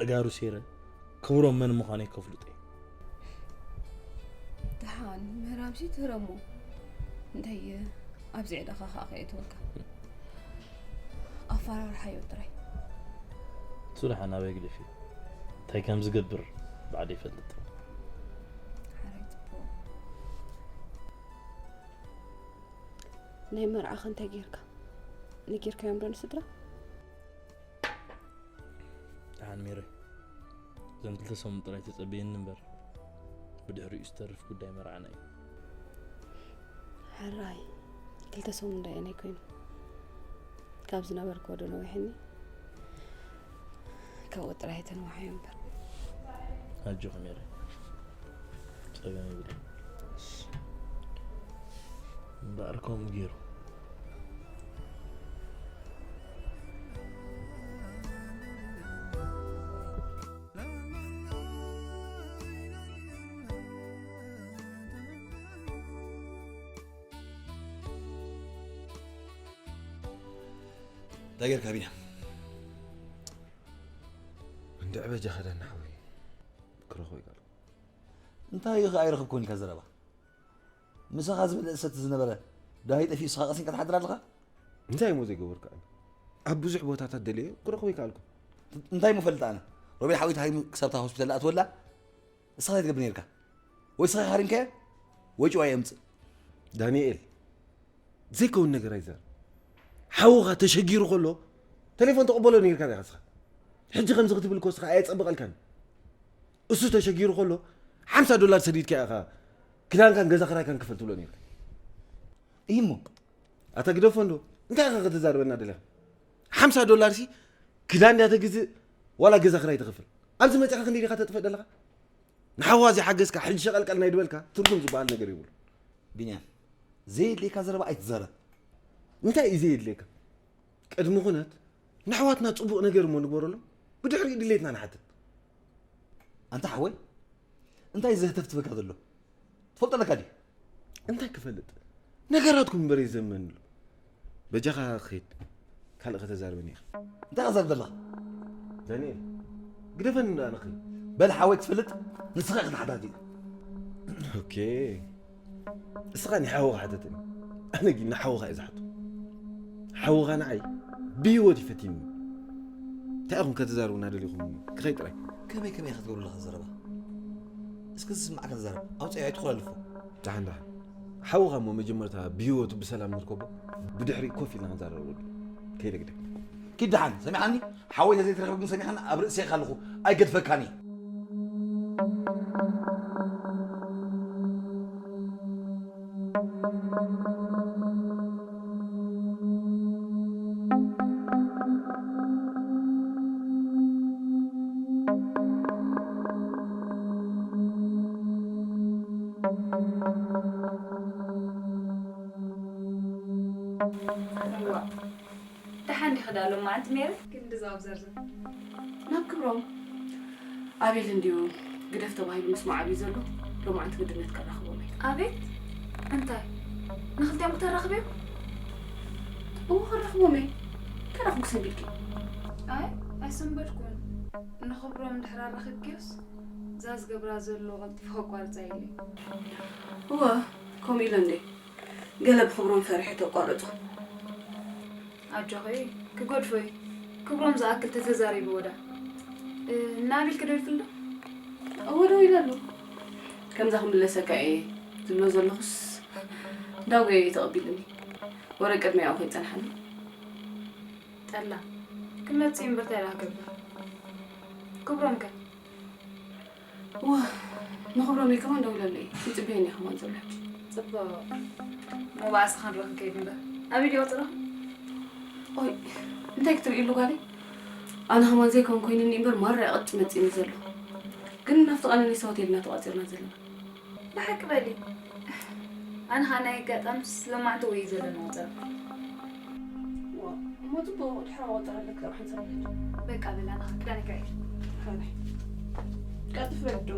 እጋሩ ሴረ ክብሮም መን ምዃነይ ከፍልጦ እየ። ደሓን ምህራምሲ ትህረሞ። እንታይ ኣብዚ ዕዳኻ ከኣ ከየእትወካ። ኣፈራርሓዮ ጥራይ። እሱ ደሓን ኣበይ ግደፍዮ። እንታይ ከም ዝገብር ባዕሉ ይፈልጥ። ሓራይ ጽቡቕ። ናይ መርዓኸ እንታይ ጌርካ? ነጊርካዮም ዶ ንስድራ? ደሓን ሜሮይ፣ እዞም ክልተ ሰሙን ጥራይ ተጸበየኒ እምበር፣ ብድሕሪኡ ዝተርፍ ጉዳይ መርዓና እዩ። ሕራይ፣ ክልተ ሰሙን ዳየናይ ኮይኑ። ካብ ዝነበርክዎ ዶ ነዊሕኒ? ካብኡ ጥራይ ተንውሓዮ እምበር። ኣጆኺ ሜሮይ፣ ጸገም የብሉን። እምበኣር ከምኡ ገይሩ። እንታይ ጌርካ ቢንያም? እንድዒ በጃኻ ዳኒ ሓወይ ክረኽቦ ይከኣል። እንታይ ኢኻ ኣይረኽብኩን ኢልካ ዘረባ? ምሳኻ ዝበልዕ ሰቲ ዝነበረ ዳሂ ጠፊኡ ንስኻ ቀሲንካ ትሓድር ኣለኻ? እንታይ እሞ ዘይገበርኩ ኣነ? ኣብ ብዙሕ ቦታታት ደልየዮ ክረኽቦ ኣይከኣልኩን። እንታይ እሞ ፈልጥ ኣነ? ሮቤል ሓወይ ተሃሪሙ ክሳብታ ሆስፒታል ዝኣትወላ ንስኻ እንታይ ትገብር ነይርካ? ወይ ንስኻ ኢኻ ሃሪምካዮ ወይ ጭዋይ የምጽእ። ዳንኤል ዘይከውን ነገር ኣይዛረብ። ሓውኻ ተሸጊሩ ከሎ ተሌፎን ተቐበሎ ነይርካ ዲኻ ንስኻ? ሕጂ ከምዚ ክትብል እኮ ንስኻ ኣየጸብቐልካን። እሱ ተሸጊሩ ከሎ ሓምሳ ዶላር ሰዲድካ ኢኻ ክዳንካን ገዛ ክራይካን ክፈል ትብሎ ነይርካ። እዩ እሞ ኣታ ግደፎ እንዶ እንታይ ኢኻ ከተዛርበና ደሊኻ? ሓምሳ ዶላር ሲ ክዳን ድያ ተግዝእ ዋላ ገዛ ክራይ ትኸፍል? ኣብዚ መጺኻ ክንደይ ዲኻ ተጥፍእ ደለኻ? ንሓዋ ዘይሓገዝካ ሕጂ ሸቐልቀል ናይ ድበልካ ትርጉም ዝበሃል ነገር የብሉ። ቢንያም ዘየድልየካ ዘረባ ኣይትዛረብ። እንታይ እዩ ዘየድልየካ? ቅድሚ ኩነት ንኣሕዋትና ጽቡቕ ነገር እሞ ንግበረሎም፣ ብድሕሪኡ ድሌትና ንሓትት። ኣንታ ሓወይ እንታይ ዘህተፍትፈካ ዘሎ ትፈልጦ ኣለካ ድዩ? እንታይ ክፈልጥ ነገራትኩም እምበር የዘመንሉ። በጃኻ ኺድ ካልእ ከተዛርበኒ ኢኻ። እንታይ ክዛረብ ዘለኻ? ዳንኤል ግደፈኒ ደኣ ንኺድ። በል ሓወይ ክትፈልጥ ንስኻ ኢኻ ተሓታቲ። ኦኬ እስኻ ንሓውኻ ሓተተኒ ኣነ ግን ንሓውኻ እየ ዝሓቶ። ሓውኻ ንዓይ ብህይወት ይፈትኒ። እንታይ ኢኹም ከተዛርቡና ደሊኹም ክኸይ ጥራይ። ከመይ ከመይ ኢኻ ትገብሩ ኣለኻ ዘረባ? እስኪ ዝስማዓካ ተዛረብ ኣውፅኣዮ ኣይትኾላልፎ። ደሓን ደሓን ሓውኻ እሞ መጀመርታ ብህይወቱ ብሰላም ንርከቦ ብድሕሪ ኮፍ ኢልና ክንዛረበሉ። ከይደ ግደ። ኪድ ደሓን ሰሚዓኒ ሓወይ ተዘይትረኽብ ግን ሰሚዓኒ ኣብ ርእሲ ኢኻ ኣለኹ ኣይገድፈካን እየ። ደሓን ዲኺ ደኣ ሎማዓንቲ ሜሪ? ክንዲ ዛብ ዘርዘር ናብ ክብሮም ኣቤል እንድዩ ግደፍ ተባሂሉ ምስማዕ ኣብዩ ዘሎ። ሎማዓንቲ ግድነት ከራኽቦም እየ። ኣቤት እንታይ ንኽልቲኦም ክተራኽብዮም? እዎ ከራኽቦም እየ። እንታይ ደኣ ክሰንቢድኪ? ኣይ ኣይሰንበድኩን። ንኽብሮም እንድሕር ኣራኺብክዮስ እዛ ዝገብራ ዘሎ ቀልጢፈ ከቋርጻ ኢለ። እወ ከምኡ ኢለ እንዴ። ገለ ብኽብሮም ፈሪሐ ተቋረጽኩ። ኣጆኺ ክገድፎ እዩ። ክብሮም ዝኣክል ተተዛሪብዎ ዳ። ናቢል ክደልክል ዶ? እወ ደው ኢለ ኣሎ። ከምዛ ክምለሰካ እየ ዝብሎ ዘለኹስ እንዳጎየ እዩ ተቐቢሉኒ። ወረ ቅድሚያኡ ከይጸንሓኒ። ጠላ ክመጽእ እምበር እንታይ ደኣ ክገብር? ክብሮም ከ? ዋ፣ ንኽብሮም ኢለ ከማን ደውለለይ። ይጽበየኒ ከማን ዘሎ ሕጂ። ጽቡቕ። መባእሲ ክንረኽብ ከይድ እምበር። ኣበይ ድዩ ቀጸሮኹም? ኦይ፣ እንታይ ክትርእይሉ ጓለይ? ኣነ ከማን ዘይከውን ኮይኑኒ እምበር ማራ ይቐጭ መጺእኒ ዘሎ። ግን ናብቲ ቀነኒሳ ሆቴል ኢና ተቋጺርና ዘለና። ብሓቂ በሊ። ኣነ ኸኣ ናይ ኣጋጣሚ ስለማዕንቲ ወይ እዩ ዘሎ ንቆጸር። ዋ፣ እሞ ጽቡቕ ድሕሪ ቆጸራ ኣለክ ኣብ ሓንሳብ። በቃ በላ ኣነ ኸኣ ክዳን ይቀይር። ሓራይ። ቀልጥፍ በል ዶ።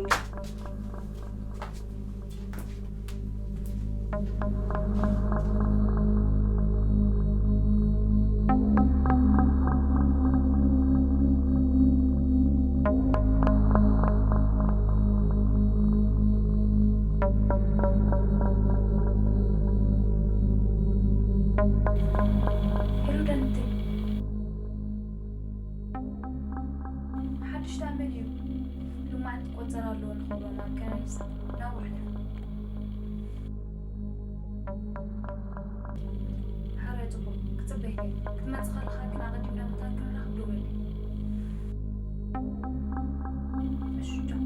ሄሎ ዳንቴ፣ ሓድሽ ዳመል እዩ። ሎማዓንቲ ቆጸራ ኣለዎ ንኽብሮም ኣብ ከናይስ ናብኡ ሕለፍ። ሓራይ ጽቡቕ ክጽበየካ እየ። ክትመጽእ ከለኻ ግን ኣቐዲምና መታን ክንራኸብ ደውለለይ። እሺ ቻው።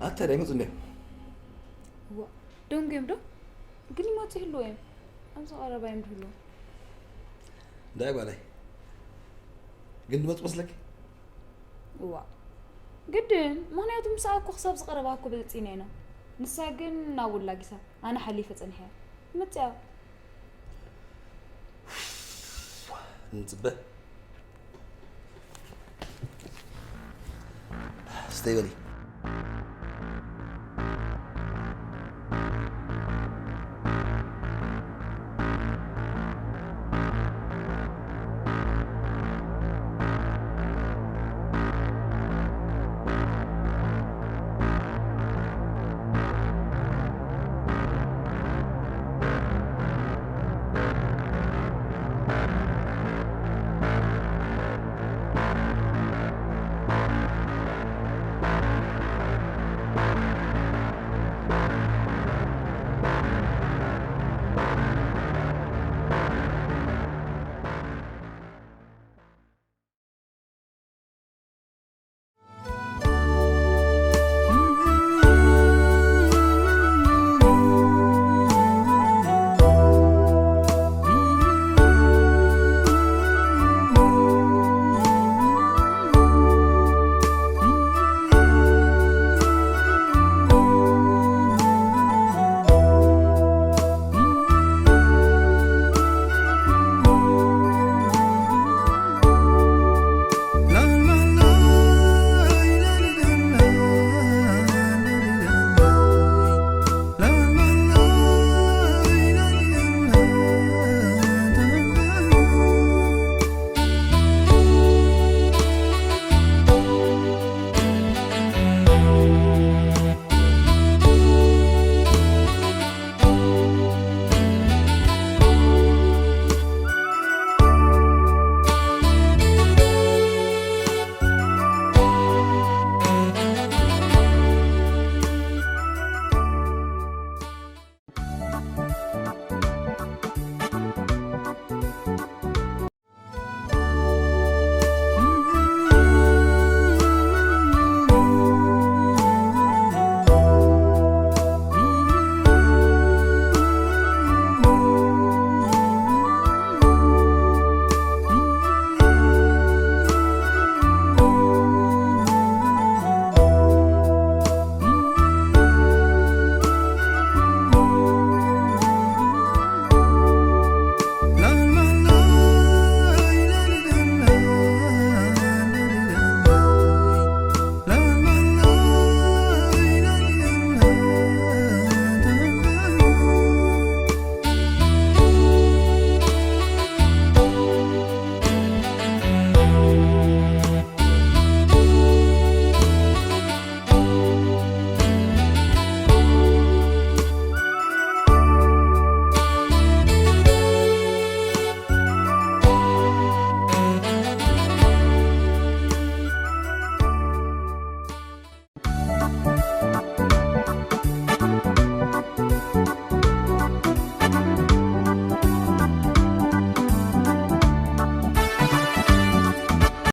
ኣታ ዳይ መፁ እንዲያ ዋ ደንጉዮም ዶ ግን ይመፁ ይህልዎ እዮም ኣብዚ ቀረባ እዮም ዝህልዎ እንታይ ጓለይ ግን ድመፁ መስለኪ ዋ ግድን ምክንያቱ ምሳኣ እኮ ክሳብ ዝቀረባ እኮ ብልፂና ኢና ንሳ ግን ናብ ውላጊሳ ኣነ ሓሊፈ ፀኒሐ መፅያ ንፅበ ስተይ በሊ